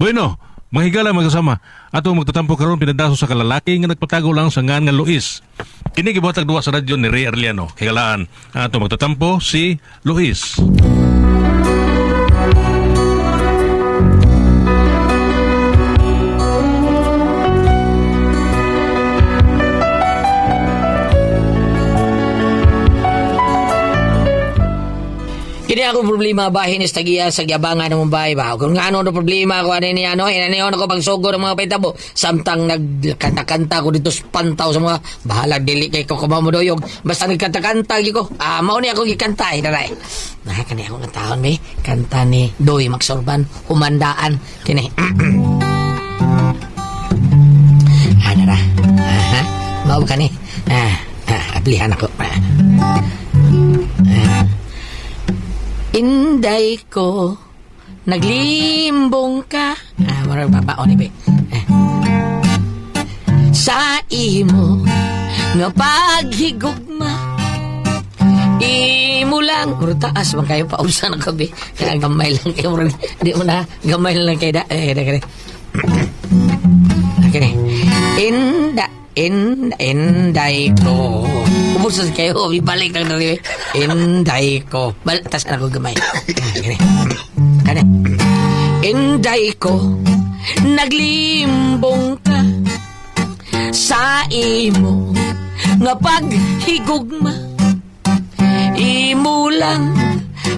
Bueno, mga higala magkasama. Ato magtatampo karon pinadaso sa kalalaki nga nagpatago lang sa ngan nga Luis. Kini gibuhatag duwa sa radyo ni Ray Arellano. Higalaan, ato magtatampo si Luis. Kini ako problema bahin is tagiya sa giabangan ng Mumbai ba. Kung nga ano no problema ko ani niya no, inani ako pagsugod ng mga paitabo samtang nagkanta-kanta ko dito sa pantaw sa mga bahala dili kay ko kumamodoyog. Basta nagkanta-kanta gyud ko. Ah, mao ni ako gikanta eh daray. Nah, kani ako kantahon mi. Kanta ni Doy Maxorban, Humandaan kini. Ah, nara. Aha. Mao kani. Ah, ah, ablihan ako. Ah. Ah. Inday ko, naglimbong ka. Ah, marag babaon ni be. Ah. Sa imo nga paghigugma. Imo lang. Murag taas man kayo pausa na kabi. Kaya gamay lang kayo. Murag, di mo na. Gamay lang kayo da. Eh, da, da. Okay. Inda, inda, inday ko. Ubus na kayo. Ibalik lang na rin. Inday ko. Bal, tas anak ko gamay. Ah, gani. Kani. Inday ko. Naglimbong ka sa imo nga paghigugma. Imo lang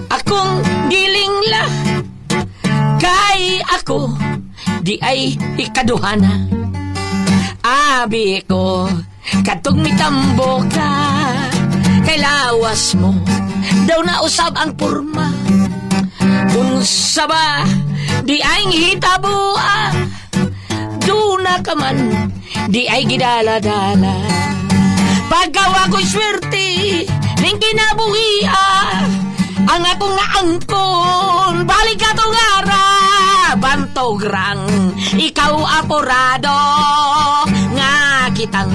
akong gilingla. Kay ako di ay ikaduhana. Abi ko katong mitambo ka kay lawas mo daw nausab ang porma. Unsa ba di ay hitabua duna ka man di ay gidala-dala. Paggawa ko'y swerte ning kinabuhia ang akong naangkon balik ka tong ara bantograng ikaw aporado nga kitang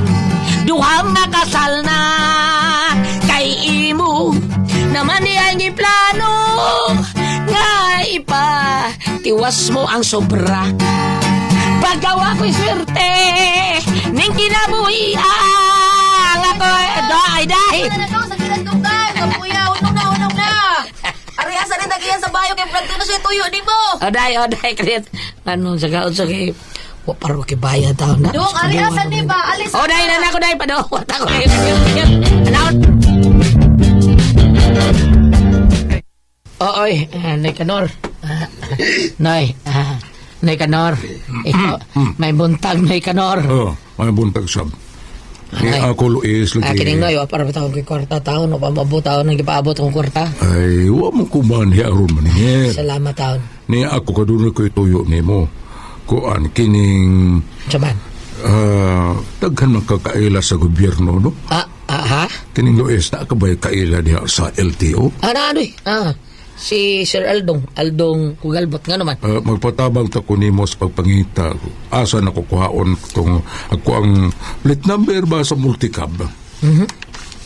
duhang nakasal na kay imo naman di ang giplano nga ipa tiwas mo ang sobra. Paggawa ko'y swerte ning kinabuhi ang ako ay dahi. Ano na to? Sa gilan-dugan! Kapuya! Unong na! Unong na! Ari, asa rin tagiyan sa bayo kay Brad na siya tuyo ni mo! Oday, oday, kaya ano, sa kaon sa kay wa paro kay bayad taon na. Dong, ari, asa ni ba? Alis Oday na na ko day pa do. Wata ko day. Ano? Oy, Nay Kanor. Ah, Nay, ah, Nay Kanor. Ikaw, may buntag Nay Kanor. Oh, may buntag sab. Ni Ay. ako Luis Ah, lagi. kining Noy, wa para taon kay kwarta taon, wa pa taon nang gipaabot akong kwarta. Ay, wa mo kuman hi aron maningil. Salamat taon. Ni ako kadunay ko'y tuyo nimo. Kuan kining Saman. Daghan man kakaila sa gobyerno no. Ah, ah, ha? Kining Luis na ka ba'y kaila diha sa LTO? Ah, na, ano eh. Ah, si Sir Aldong, Aldong Kugalbot nga naman. Magpatabang ta ko nimo sa pagpangita. Asa na ko kuhaon tong ako ang plate number ba sa multicab?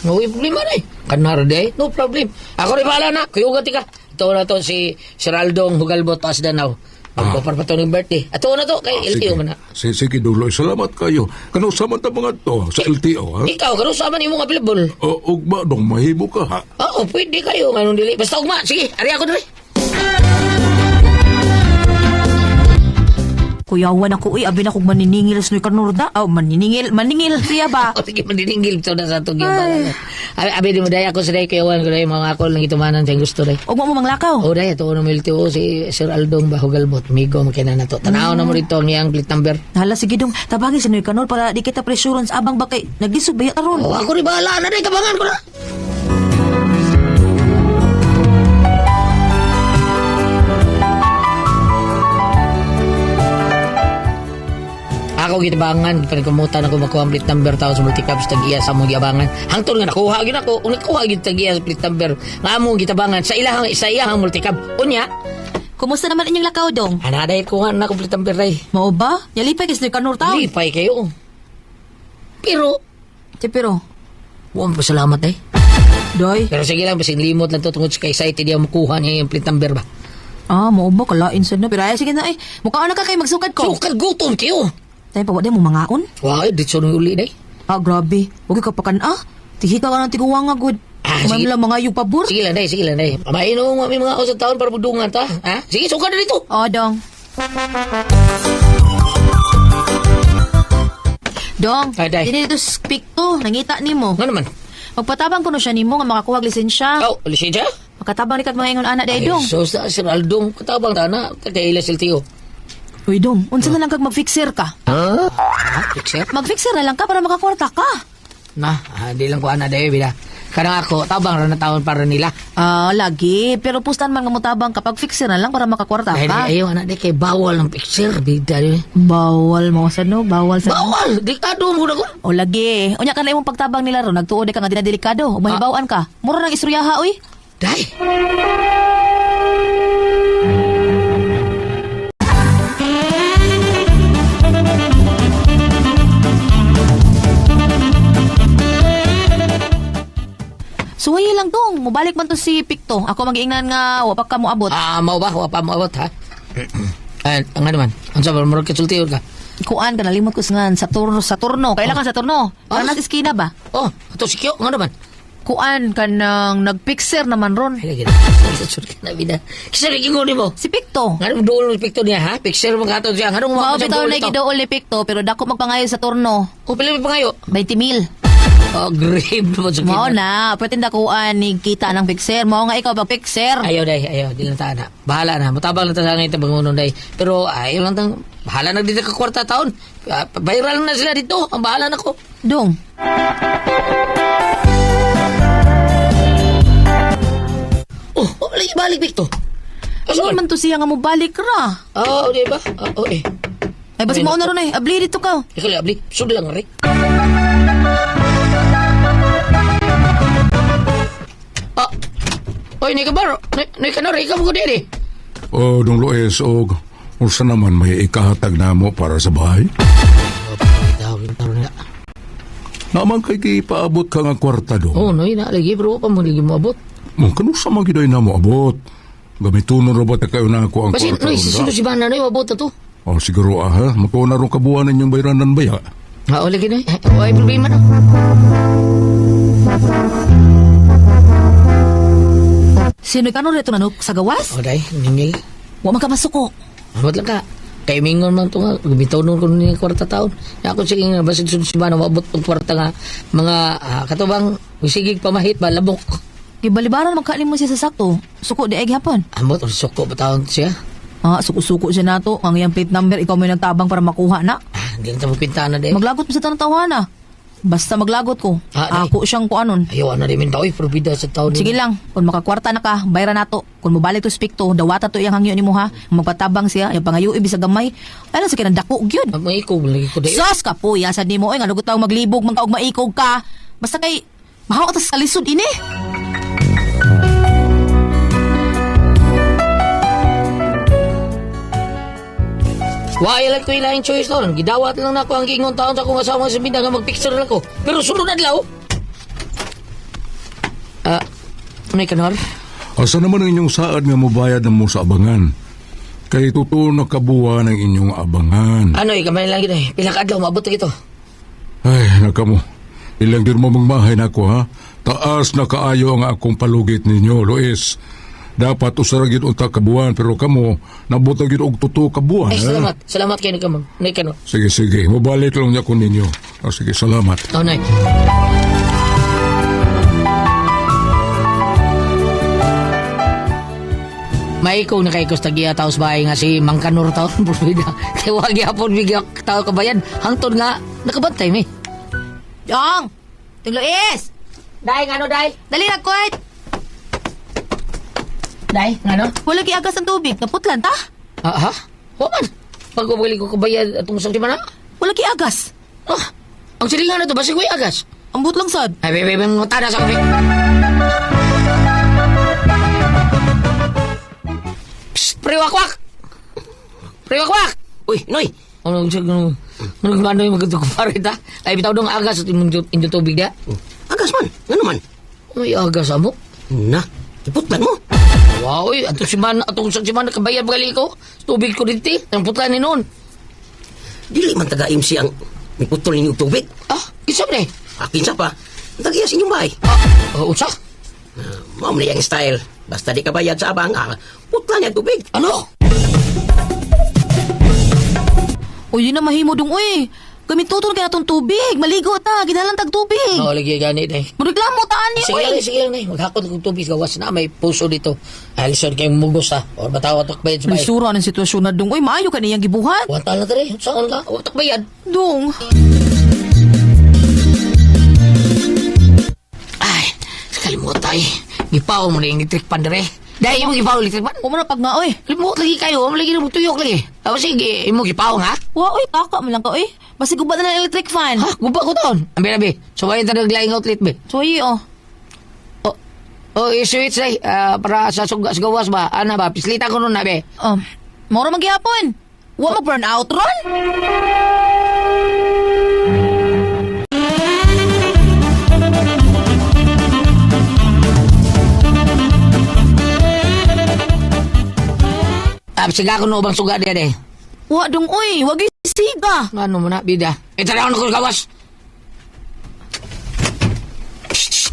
No problema na eh. Kanar de, no problem. Ako rin bahala na, kuyugat ka. Ito na to si Sir Aldong Hugalbot Taas Danau. Magpapar pa to ng birthday. Ato na to, kay LTO man na. Sige, sige duloy. Salamat kayo. Kano sa man ta mga to sa LTO ha? Ikaw, kano sa man imong available? O, ugma dong mahimo ka ha? Oo, pwede kayo. Anong dili? Basta ugma. Sige, ari ako dali. Kuyawan ako, uy, abi na kong maniningil sa Noy Kanorda. Aw, maniningil, maningil siya ba? O, sige, maniningil. Ito na sa itong yung Abi, abi, di mo daya ako sa day. Kuyawan ko day. Mga ako lang itumanan sa gusto day. Ugma mo manglakaw. O day, ito na LTO si Sir Aldong Bahugalbot. Migo, makina na to. Tanaw na mo rito ang iyang plate number. Hala, sige dong, tabagi sa Noy Kanor para di kita presurance abang ba kay naglisod ba karon? O, ako rin bahala na day. Kabangan ko na. Ako gitabangan, panagkumutan ako makuha ang plate number tao sa multicabs tag-iya sa among giabangan. Hangtod nga nakuha gyud ako, ug nakuha gyud tag-iya sa plate number nga among gitabangan sa ilahang sa iyahang multicab. Unya, Kumusta naman inyong lakaw dong? ana day kuha na ako plate number day. Mao ba? Yalipay kay sa Noy Kanor taon. Lipay kayo. Pero Ti pero, wa mo pasalamat eh. doy. Pero sige lang, basing limot lang to tungod sa kay excited yung makuha niya yung plate number ba. Ah, mao ba kalain sad na pero ay sige na ay. Mukha na ka kay magsukad ko. Sukad gutom kayo. Tayo pa wa mo mangaon. Wah, dito nung uli day. Ah, grabe. Huwag ka pakan ah. Tihi ka ka ng tiguang nga good. Ah, sige. Kumam lang mga yung pabor. Sige lang day, sige lang day. Mainom nga may mga ako sa taon para magdungan ta. Ha? Sige, sukad na dito. Oh, dong. Dong, Ay, day. dili dito speak to, nangita nimo. Nga naman. Magpatabang kuno siya nimo nga makakuha og lisensya. Oh, lisensya? Makatabang ni kag mga ingon ana day Ay, dong. so sa Sir Aldong, katabang ta na, kay ila siltiyo. Uy dong, unsa na lang kag magfixer ka? Ha? Fixer? Magfixer na lang ka para makakwarta ka. Na, di lang ko ana day, bida. Kanang ako, tabang ra na taon para nila. Ah, lagi. Pero pustan man nga motabang kapag fixer na lang para makakwarta Ay, ka. ayaw, anak, di kay bawal ang picture, bida. Di. Bawal mo sa no, bawal sa Bawal! Delikado mo na ko. O lagi. Unya ka na imong pagtabang nila ron, nagtuod ka nga dinadelikado. O mahibaw-an ka. Mura nang istoryaha oy. Day! Suwayi lang dong, mubalik man to si Pikto. Ako magiingnan nga wa pa ka moabot. Ah, mau ba? Wa pa mo abot, ha? Ay, ang ano man? Ang sabi, murag kasultiyon ka. Kuan ka nalimot ko sa ngan Saturno, Saturno. Kailan ka Saturno? Ah. Para nasa iskina ba? Oh, ito si Kyo, nga naman. Kuan ka nang nagpixer naman ron. Ay, lagi na. Sorry ka na, bida. Kasi lagi ko mo. Si Pikto. Nga naman doon yung picture niya, ha? Picture mo kato siya. Nga naman Mao bitaw na gidool ni Pikto pero dako magpangayo sa turno. Oh, pila may pangayo. 20 mil. Oh, grave naman sa Mao na, pwede dakuan ni kita ng fixer. Mao nga ikaw pag fixer. Ayaw, day. Ayaw. Di lang ta na. Bahala na. Matabang lang ta sa ngayon bangunon, day. Pero ayaw lang tang... Bahala na dito ka kwarta taon. Ah, viral na sila dito. Ang bahala na ko. Dong. Oh, oh lagi balik, Victor. Ano man to siya nga mobalik ra. Oo, oh, di ba? Oo, eh. Ay basig mao na ron eh. Abli dito ka. Ikaw, abli. Sud lang, rin. Ah. Oy, ni ka ba? Ni ka na, ikaw mo ko diri. Oh, dong Luis, og unsa naman may ikahatag namo para sa bahay? Daw, taron na. Naman kay gipaabot ka nga kwarta dong. Oh, no, ina lagi bro, pa mo lagi mo abot. Mo kanu sa man gyud namo abot. Gamitunon ra ba ta kayo na ako ang Basi, kwarta? no, ron, sino da? si Bana no, abot na to. Oh, siguro ah, ha? Makuha na ron kabuuan ninyong bayranan ba ya? Ah, oh, lagi na. Ay, problema na. Sino ka no dito na sa gawas? Oh, day, ningil. Wa man ka masuko. Abot lang ka. Kay mingon man to nga, gumitaw nun ko niya kwarta taon. Na ako sige nga, basin sun si Bana, maabot tong kwarta nga, mga katubang, sigig pamahit ba, labok. Gibalibaran man ka nimo siya sa sakto. Suko di ay gihapon. Amot, or suko ba taon siya? Ah, suko-suko siya nato. Ang iyang plate number ikaw may nagtabang para makuha na. Ah, hindi lang tayo magpintana day. Maglagot mo sa tanong tawana. Basta maglagot ko. Ah, day. Ako siyang kuanon. Ayaw, ano rin tao, probida sa taon. Sige lang, kung makakwarta na ka, bayra nato. Kung mobalik to speak to, dawata to iyang hangyo nimo ha. Magpatabang siya, iyang pangayo ibig sa gamay. Ay lang sa kinang dako gyud. Mga ikaw, lagi ko day. Sus ka po, yasad nimo oy nga lugot taw maglibog man ka og maikog ka. Basta kay mahaw ta sa lisod ini. Why lang ko ilaing choice noon. Gidawat lang nako ang giingon taon sa akong asawa sa bida nga magpicture lang ko. Pero sunod adlaw. Ah, ano kanor? Asa naman ang inyong saad nga mobayad na mo sa abangan? Kay totoo na kabuuan ang inyong abangan. Ano eh, kamay lang gid eh. Pila ka adlaw maabot na gito. Ay, nakamo. Ilang din mo magmahay na ako, ha? Taas na kaayo ang akong palugit ninyo, Luis. Dapat usara gyud unta kabuan pero kamo nabutag gyud og totoo kabuan. Ay, ha? salamat. Salamat kayo ni kamam. Ni kanor. Sige, sige. Mobalik lang niya ko ninyo. Ah, sige, salamat. Oh, nay. Maikog na kay Kustagia taos bahay nga si Mang Kanor taon Purpida. Kaya wag yapon bigyan tao kabayan. Hangtod nga nakabantay mi. Dong! Ting Luis! Dai ngano dai? Dali na koy. Dai ngano? Wala gi agas ang tubig, naputlan ta. Ah, ha? Wa man. Pag ubali ko kabayan atong sa mana. Wala gi agas. Ah, ang silingan na to basig way agas. Ambot lang sad. Ay, bebe, bebe, tada sa kape. Psst, pre wakwak! Pre wakwak! Uy, Noy! Ano, ano, ano, ano, yung magandang kumparit ha? Ay, bitaw dong agas at imong tubig da. Agas man, ano man? May agas amo. Na, iputlan mo. Wow, oy, atong simana, atong sa simana kabayad bagali ko. Tubig ko dito, ang putla ni noon. Dili man taga MC ang miputol ninyo og tubig. Ah, kinsa man eh? Ah, kinsa pa? Ang tagiya sa inyong bahay. Ah, unsa? Ah, mao man ang style. Basta di ka bayad sa abang, putla niya ang tubig. Ano? Uy, yun na mahimo dong uy. Gamituton kay natong tubig. Maligo ta, gidalan tag tubig. Oo, lagi gani day. Mureklamo ta ani Sige lang, uy. sige lang, day. Maghakot kong tubig gawas na may puso dito. Alison kay mugos ha. Or batawa takbayad sa bahay. Lisura ng sitwasyon na dong uy, maayo ka niyang gibuhat. Wanta na tare. Saan ka? Wa takbayad. Dong. Ay, kalimutan ay. Gipaw mo na yung electric pan dire. Dahil imo gipaw electric pan. Wa mo na pag nga uy. Limot lagi kayo, mo lagi na tuyok lagi. Tapos sige, imo gipaw ha? Wa uy, taka man lang ka uy. Basig guba na ng electric fan. Ha, guba ko taon. Ambi na be. Suwayin ta naglaing outlet be. Soy oh. Oh, oh, i-switch ay para sa suga, sa gawas ba? Ana ba? Pislita ko nun na be. Um, moro man gihapon. Wa mo burn out ron. Ah, siga ko no bang suga diya de. Wa dong uy, wa gyud siga. Ano mo na, bida? Ito na ako gawas.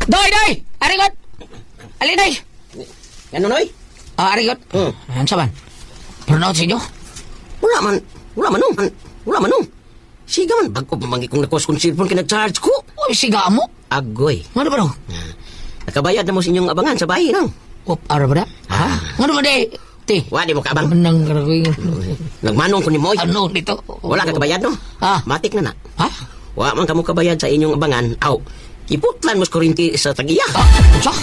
Doy, doy! Arigot! Alin, doy! Ano noy? Ah, arigot. Hmm. Ano sa man? Burnout sa inyo? Wala man, wala man nung, wala man nung. Siga man, bago pa mangi kong nakuha kong cellphone kinag-charge ko. Uy, siga mo? Agoy. Ano ba no? Ah, nakabayad na mo sa inyong abangan sa bahay, nang. Op, ara ba na? Ha? Ano ba de? Ti. Wa di mo kaabang. Manang karakoy. Nagmanong ko ni Moy. Ano dito? Wala ka kabayad, no? Ah. Matik na na. Ha? Wa man kamo kabayad sa inyong abangan. Aw, iputlan mo sa kurinti sa tagiya. Ah, unsa?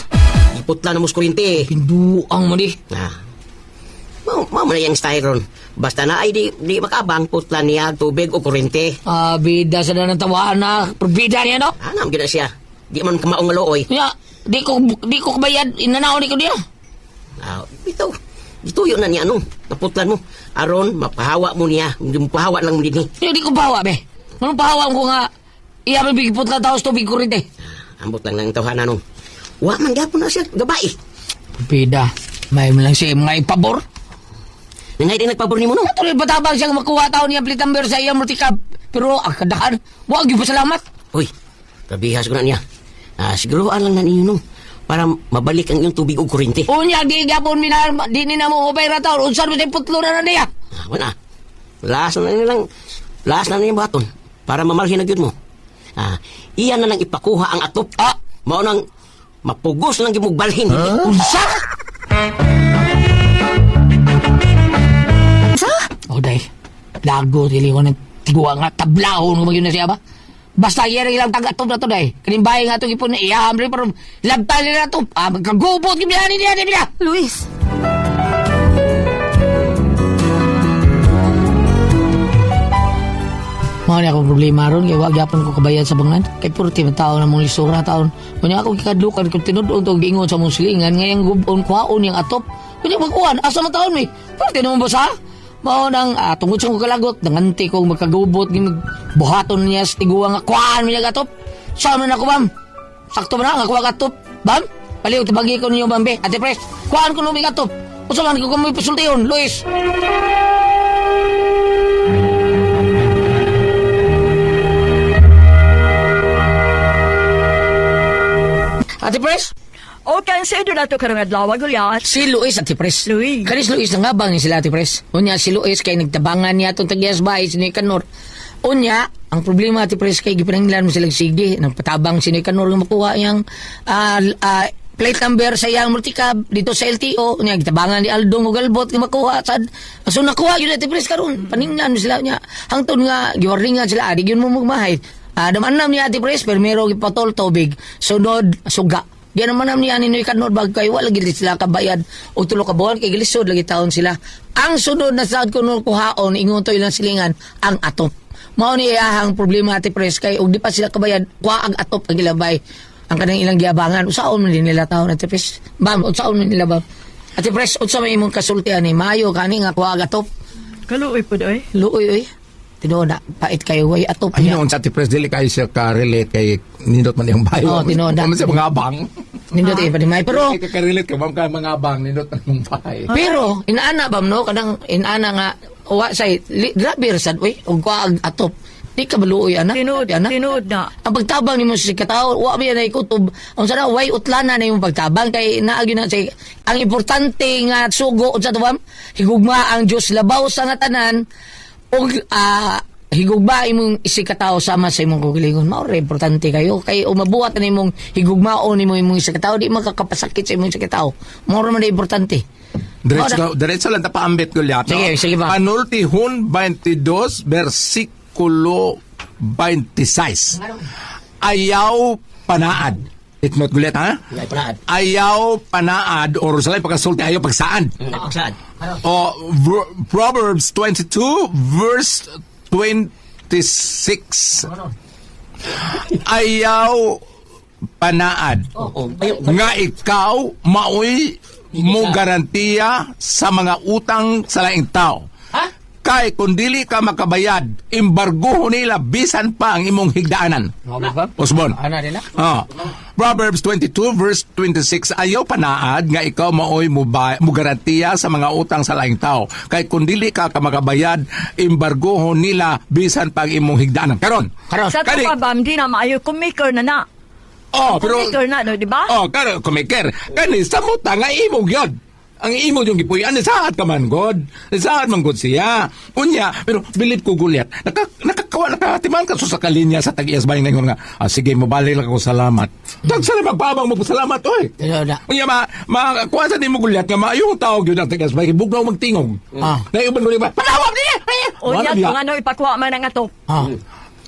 Iputlan mo sa kurinti. Pinduang mo di. Ah. Mao mao man na yung style ron. Basta na ay di makaabang putlan niya tubig o kurinti. Ah, bida sa na ng tawaan na. Bida niya, no? Ah, naam gyud na siya. Di man kamaong nga looy. Ya, di ko kabayad. Inanaw ni ko niya. Ah, bitaw. Gituyo na niya ano. Naputlan mo. Aron mapahawa mo niya. Hindi mo pahawa lang mo dinhi. Di ko pahawa, be. Anong pahawa ko nga? Iya, may bigipot na taos tubig ko rin, eh. Ambot lang lang tawhana nung. Wa man gyapon na siya gabai. Bida. May mo lang siya mga ipabor. Nangay din nagpabor nimo no. Tuloy patabang siyang makuha taon niya plate number sa iyang multicab. Pero ang kadahan, wag yung pasalamat. Uy, kabihas ko na niya. Ah, siguruan lang na ninyo nung para mabalik ang iyong tubig o kurinti. Unya, di gapon minar, di ni na mo mabay taon. Unsan mo putlo na na niya. Ah, wala. Last na nilang, last na niya baton para mamalhin na gyud mo. Ah, iyan na lang ipakuha ang atop. Ah! Mao nang mapugos lang gyud mo balhin. Unsa? Sa? Oh, day. Lago, dili ko ng tiguan nga. Tablahon ko magyun na siya ba? Basta iya rin ilang tagatop na to, day. Kaning bahay nga itong ipon na iyaham rin, pero labtan nila na to. Ah, magkagubot, gimyanin niya, niya. Luis. Mao ni akong problema ron kay wa gyapon ko kabayad sa bangan. Kay puro ti tao na mong lisura taon. Unya ako gikadlukan kung tinud-on to giingon sa mong silingan ngayang gubon kuhaon yang atop. Unya magkuhan asa man taon mi. Puro ti naman basa. Mao nang tungod sa kong kalagot nanganti kong magkagubot gi buhaton niya sa tiguang nga kuhaan mi niyang atop. Sa man ako bam. Sakto man na nga kuha atop. Bam. Paliw tibagi ko ninyo bambe. Ate Pres, kuhaan ko numi atop. Usa man ko kami pasultihon, Luis. Ate Pres, Okay, sa na to karong adlaw gulyat. Si Luis Ate Pres. Luis. Kanis Luis nangabang ni sila Ate Pres. Unya si Luis kay nagtabangan niya atong tagyas bahay si Nicanor. Unya, ang problema Ate Pres kay gipananglan mo silang sige nagpatabang si Nicanor nga makuha iyang plate number sa iyang multicab dito sa LTO unya gitabangan ni Aldong ug Galbot nga makuha sad so nakuha yun Ate Pres karon paninglan mo sila unya hangtod nga giwarningan sila di gyud mo magmahay. Daman niya Ate Pres pero mero gipatol tubig sunod suga. Di naman naman niya ninoy kanor bag kay wala gid sila kabayad og tulo ka buwan kay gilisod lagi taon sila. Ang sunod na saad ko nun kuhaon ingon to ilang silingan ang atop. Mao ni iyahang problema Ate Pres kay og di pa sila kabayad kuha ang atop ang ilabay ang kanang ilang giabangan usaon man din nila taon Ate Pres. Bam usaon man nila bam. Ate Pres unsa may imong kasulti ani maayo kani nga kuha ang atop. Kaluoy pud oy. Luoy oy. Tinuod na pait kayo way atop Ay, niya. noon sa ti Pres, dili kayo siya ka-relate kay nindot man yung bayo. Oo, tinuod na. Wa man siya mga abang. Nindot eh padimay pero Dili ka ka-relate ka, ma'am, ka mga abang, nindot man yung bahay. Pero inaana bam no kanang inaana nga wa say li, grabe ra sad uy og kuha ang atop. Di ka maluoy ana. Tinuod, Ana. tinuod na. Ang pagtabang nimo sa katao, wa ba yan ay kutob. Ang sana way utlana na imong pagtabang kay naa gyud na say ang importante nga sugo unsa to bam? Higugma ang Dios labaw sa nga tanan ug higugma imong isikatao sama sa imong kaugalingon. Mao ra importante kayo kay umabuhat na imong higugmaon nimo imong isikatao di makakapasakit sa imong isikatao. Mao ra man na importante. Diretso, Mao ra- diretso lang tapaambit ko liat. Sige, sige ba? Panultihon 22, versikulo 26. Ayaw panaad. Itnot gulit, ha? Ay, panaad. Ayaw panaad or sa lain pagkasulti, ayaw pagsaan. Ay, pagsaan. O, Proverbs 22, verse 26. Ayaw panaad. Oo, ayaw. Nga ikaw maoy mo garantiya sa mga utang sa laing tao. Ha? Kay kung dili ka makabayad, embargoho nila bisan pa ang imong higdaanan. Osbon. Ana din na. Oh. Proverbs 22 verse 26, ayaw panaad nga ikaw maoy mo, mo garantiya sa mga utang sa laing tao. Kay kung dili ka makabayad, embargoho nila bisan pa ang imong higdaanan. Karon. Karon. Sa Kani- to pa bam, di na maayo kumiker na na. Oh, pero Kumiker na, no, di ba? Oh, karo kumiker. Kani sa muta nga imong gyud. Ang imo yung gipuy-an saad ka man god. Saad man god siya. Unya, pero bilib ko gulyat. Naka nakakawa nakatiman ka so sa kalinya sa tag-iyas bayan ngayon nga. Ah, sige, mobalik lang ako salamat. Tag sa magpabang mo salamat oy. Tinuod na. Unya ma ma kuha sa nimo gulyat nga maayong tao gyud ang tag-iyas bayan bugnaw magtingog. Ah. Naiuban ko ba? Panawag niya. Unya, kung ano, ipakuha man ang atop. Ah.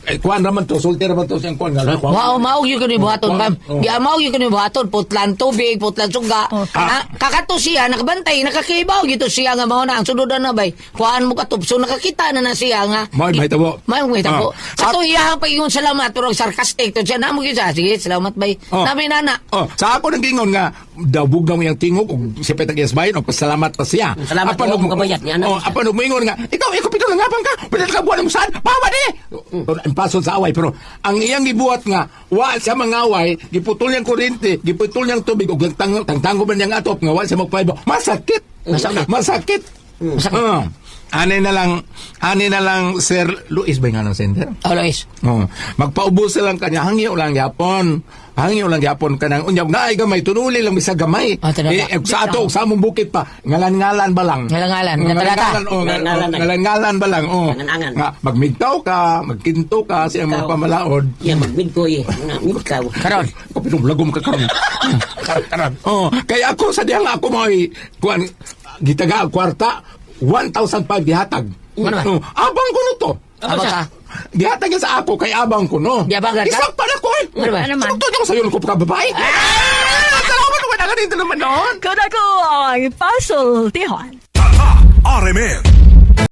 Eh, kuan raman to, sulti raman to siyang kuan nga. Wow, mao gyud kuno buhaton, ma'am. Oh. Gi mao gyud kuno buhaton, putlan tubig, putlan suga. Oh. Ah, kakato siya nakabantay, nakakibaw gyud to siya nga mao na ang sunodan na bay. Kuhaan mo katup. So nakakita na na siya nga. Mao'y mahitabo. Mao'y mahitabo. Ah. Sa to iyang pagingon salamat pero sarcastic to siya namo gyud siya. Sige, salamat bay. Oh. Nami nana. Oh, sa ako nang gingon nga dabog na mo iyang tingog og si Petag Yasbayan og pasalamat pa siya. Salamat Apan po, og- makabayad niya, ano? Oh, apan og moingon nga ikaw ikaw pito nangabang ka. Pito ka buwan mo saan? Bawa di. Ang pason sa away pero ang iyang gibuhat nga wa siya mangaway, giputol niyang kuryente, giputol niyang tubig og tang tangtango man niyang atop nga wa siya magpaibo. Masakit. Masakit. Masakit. Masakit. Oh. Ani na lang Sir Luis ba nga ng sender? Oh, Luis. Oh, magpaubos na lang kanya hangyo lang yapon. Hangyo lang yapon kanang unya naay gamay tunuli lang bisa gamay. Ah, talaga. Eh, eh, sa ato sa among bukid pa ngalan-ngalan ba lang. Ngalan-ngalan, Ngalan-ngalan oh, Ngalan-ngalan. ngalan-ngalan ba lang oh. Ngalan-angan. Nga magmigtaw ka, magkinto ka sa iyang mga Ikaw. pamalaod. Iya, magmigkoy. Nga, migkaw. Karon. Kapitong lagom ka karon. Karon. Oh, kaya ako sa diyang ako mo'y kuan gitaga ang kwarta 1,005 gihatag. Ano ba? Oh, abang ko no to. Abang ka. Gihatag niya sa ako kay abang ko no. Giabang ka? Isang pa na ko eh. Ano ba? Ano man? Ano to sa ko ka babae? Ah! Salamat wala ka dito naman noon. Kuda ko ang pasultihan. RMN.